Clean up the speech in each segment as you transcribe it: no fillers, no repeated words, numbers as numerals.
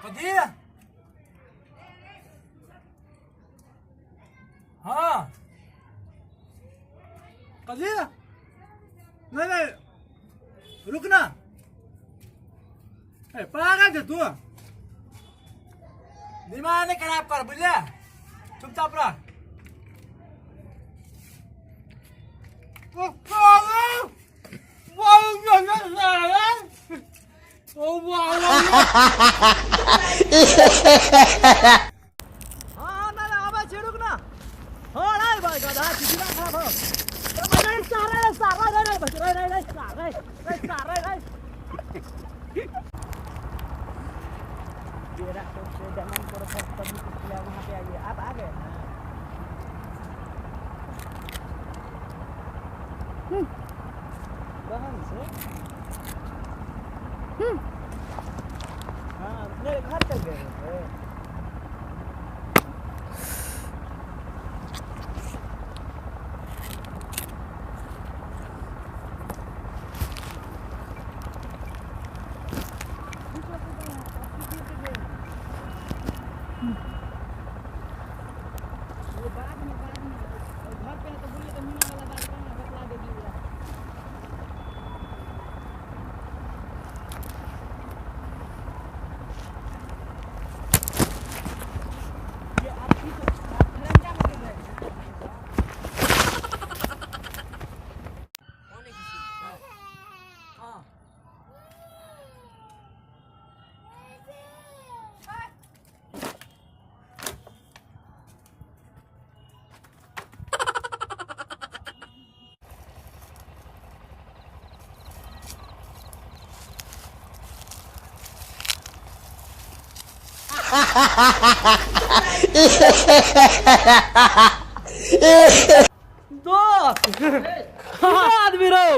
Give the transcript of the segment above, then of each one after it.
कथी? हाँ कथी? नहीं नहीं रुक ना, ए पागल छे तू, दिमाग नहीं खराब कर बुझले, चुपचाप रह। हाँ ना ना आवाज रुक ना। हाँ नहीं भाई गधा दिमाग खराब हो। नहीं सारे सारे नहीं नहीं नहीं नहीं सारे नहीं सारे नहीं। मेरा सबसे दमन करो पब्लिक वहाँ पे आइए, आप आ गए ना। बहन से हाँ मेरे घर तक गए थे। वो बाद में घर पे है तो बोलिए तो मीना वाला बात करना बतला देगी वो। ये आप ठीक आप खरंजा में गए कौन है किसी? हाँ आदमी रहो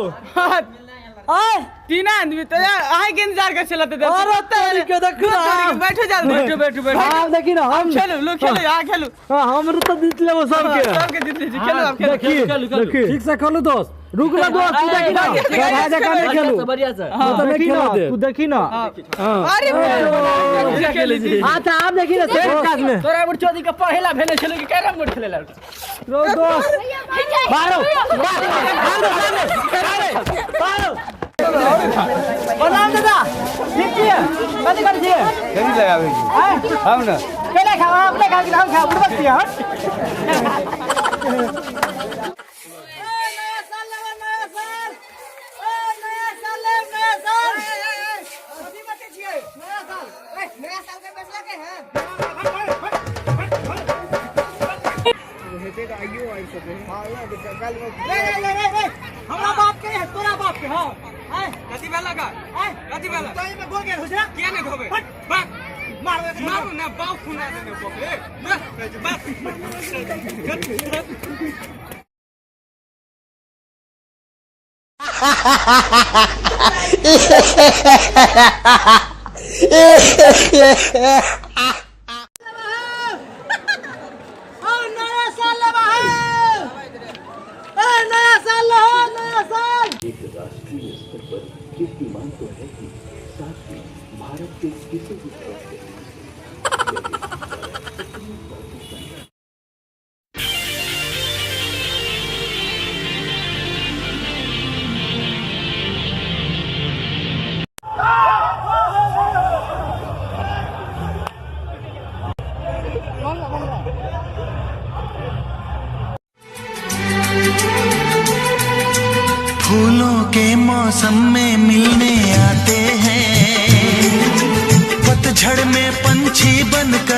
तीन आदमी तो आए के इंतजार कर चलते थे। अरे तेरी के देखो ना, बैठो जल्दी, बैठो बैठो बैठो। हां देखी ना हम खेलो लो खेलो, यहां खेलो। हां हम तो जीत लेबो सबके, सबके जीत लीजिए। खेलो आप, खेलो खेलो ठीक से खेलो दोस्त। रुक ना दोस्त, तू देखी ना गधा जकां नहीं खेलू, बढ़िया से तो नहीं खेलो दे, तू देखी ना। अरे खेली अच्छा आप देखी ना सेम क्लास में तोरा बुढ़ चोदी के पहला भेले छले कि कैरम बोर्ड खेलेला रो दोस्त। मारो मारो मारो मारो। प्रणाम दादा, ठीक छियै? कथी करै छियै? कथी लगाबै छी? हम ना केना खाओ, अपने खाओ कि हम खाओ? बुढ़बक छियै हट। नया साल लेबै, नया साल, ए नया साल लेब, नया साल। कथी बतै छियै? नया साल, ए नया साल के पैसा के है। रे रे रे रे हमरा बाप के है, तोरा बाप के। हां कथी भेला का? कथी भेला? तो एमे गोल गेल हो जा, किया नहीं धोबे? बाप मारबे मारू ना, बाप खुना देने पकड़े बाप। नया साल लेबा है, ए नया साल ले, नया साल। एक राष्ट्रीय स्तर पर कीर्तिमान तो है ही, साथ ही भारत के किसी भी तरफ फूलों के मौसम में मिलने आते हैं, पतझड़ में पंछी बनकर।